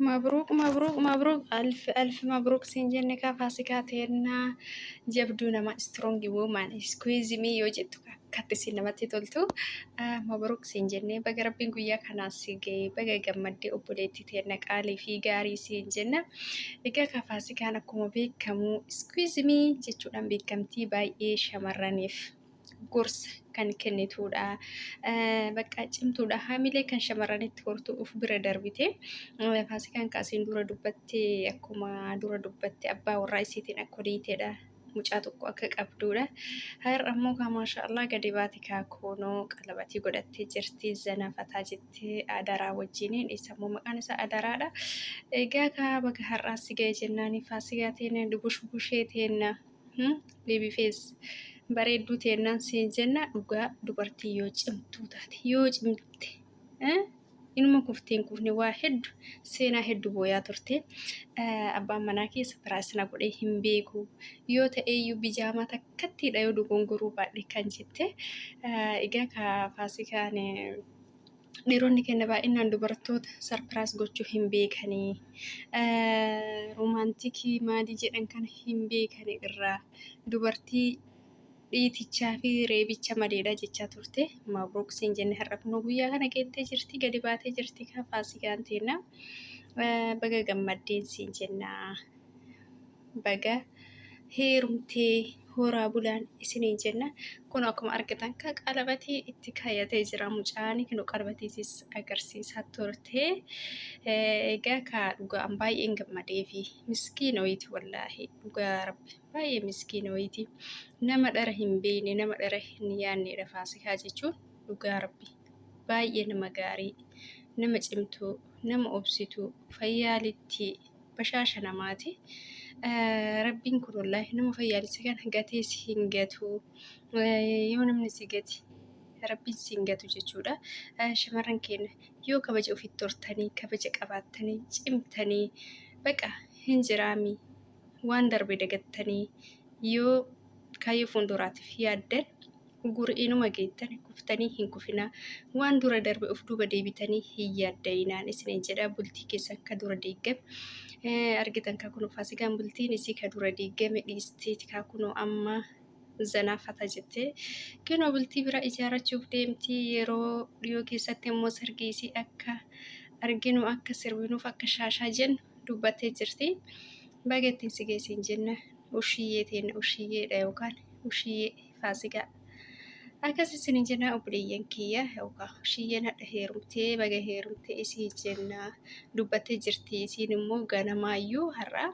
Mabruuk mabruuk mabruuk alfi alfi mabruuk siin jenne kaa Faasikaa teennaa jabduu nama strong woman squeeze me yoo jettu akkatti siin namatti toltu. Mabruuk siin jennee, baga rabbiin guyyaa kanaa si ga'e, baga gammaddee obboleettii teenna qaalii fi gaarii siin jenna. Egaa kaa Faasikaan akkuma beekamu squeeze me jechuudhaan beekamtii, baay'ee shamarraniif gorsa kan kennituudha. Bakka cimtuudha. Haamilee kan shamarranitti hortu of bira darbite. Faasikaan kaasiin dura dubbatte, akkuma dura dubbatte abbaa warraa isiitiin akka holiiteedha. Mucaa tokko akka qabduudha. Har'a immoo kaa maashaallah gadi baate kaa koonoo qalabatii godhattee jirti. Zanafataa jettee adaraa wajjiniin, isa immoo maqaan isaa Adaraadha. Egaa kaa baga har'aan si ga'e jennaani Faasikaa teenna, dubush bushee teenna. Baby face bareedduu teennaan siin jenna. Dhugaa dubartii yoo cimtuu taate, yoo cimte inuma kuftee hin kufne, waa hedduu seenaa hedduu booyaa turte. Abbaan manaa keessa surprise na godhee hin beeku, yoo ta'eeyyuu bijaamaa takkattiidha yoo dogongoruu baadhe kan jette. Egaa ka Faasikaan, dhiironni keenya baay'inaan dubartoota surprise gochuu hin beekanii, romantic maalii jedhan kana hin beekanii, irraa dubartii dhiitichaa fi reebicha maleedha jechaa turte. Mabruuk siin jenne. Har'a kunoo guyyaa kana geettee jirti, gadi baatee jirti kan Faasikaan teenna. Baga gammaddeen siin jenna. Baga heerumtee, horaa bulaan isiniin jenna. Kun akkuma argitan kan qalabatii itti kaayatee jira mucaan, kun qalabatiisis agarsiisaa turte. Egaa kaa dhugaan baay'een gammadee fi miskiina wayiiti, wallaahi dhugaa rabbi baay'ee miskiina wayiiti. Nama dhara hin beekne, nama dhara hin yaadnedha Faasikaa jechuun. Dhugaa rabbi baay'ee nama gaarii, nama cimtuu, nama obsituu, fayyaalitti bashaasha namaati. Rabbiin kun wallaahi nama fayyaalessa kana gatee si hin gatu. Yoo namni si gate rabbiin si hin gatu jechuudha. Shamarran keenya yoo kabaja ofitti hortanii, kabaja qabaattanii, cimtanii, baqa hin jiraami, waan darbe dagattanii yoo kaayyoo fuulduraatiif yaaddan guri'inuma geettan, kuftanii hin kufinaa. Waan dura darbe of duuba deebitanii hin yaaddayinaan isiniin jedha. Bultii keessan ka dura diigame argitan ka kunoo Faasikaan bultiin isii ka dura diigame dhiisteeti ka kunoo amma zanaafata jettee kunoo bultii bira ijaarrachuuf deemti. Yeroo dhiyoo keessatti immoo sargii isii akka arginu, akka sirbinuuf, akka shaashaa jennu dubbattee jirti. Baga ittiin si geessin jenna. Ushiyyee teenna, ushiyyeedha yookaan ushiyyee Faasikaa. Akkas isin jenna obboleeyyan kiyya, yookaan ushiyyeen hadha heerumtee, baga heerumtee isii jenna. Dubbattee jirti isiin immoo ganamaayyuu har'a.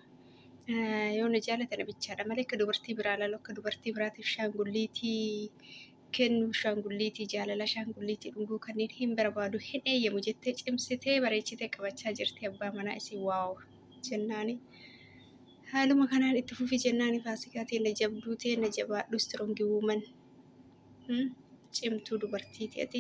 Yoo na jaalatan bichaadha malee akka dubartii biraa ilaalu, akka dubartii biraatiif shaangulliitii kennu, shaangulliitii jaalala, shaangulliitii dhunguu kanneen hin barbaadu, hin eeyyamu jettee cimsitee bareechitee qabachaa jirti abbaa manaa isii. Wow jennaani. Haaluma kanaan itti fufi jennaani. Faasikaa teenna, jabduu teenna, jabaadhu, strong woman, cimtuu dubartiiti ati.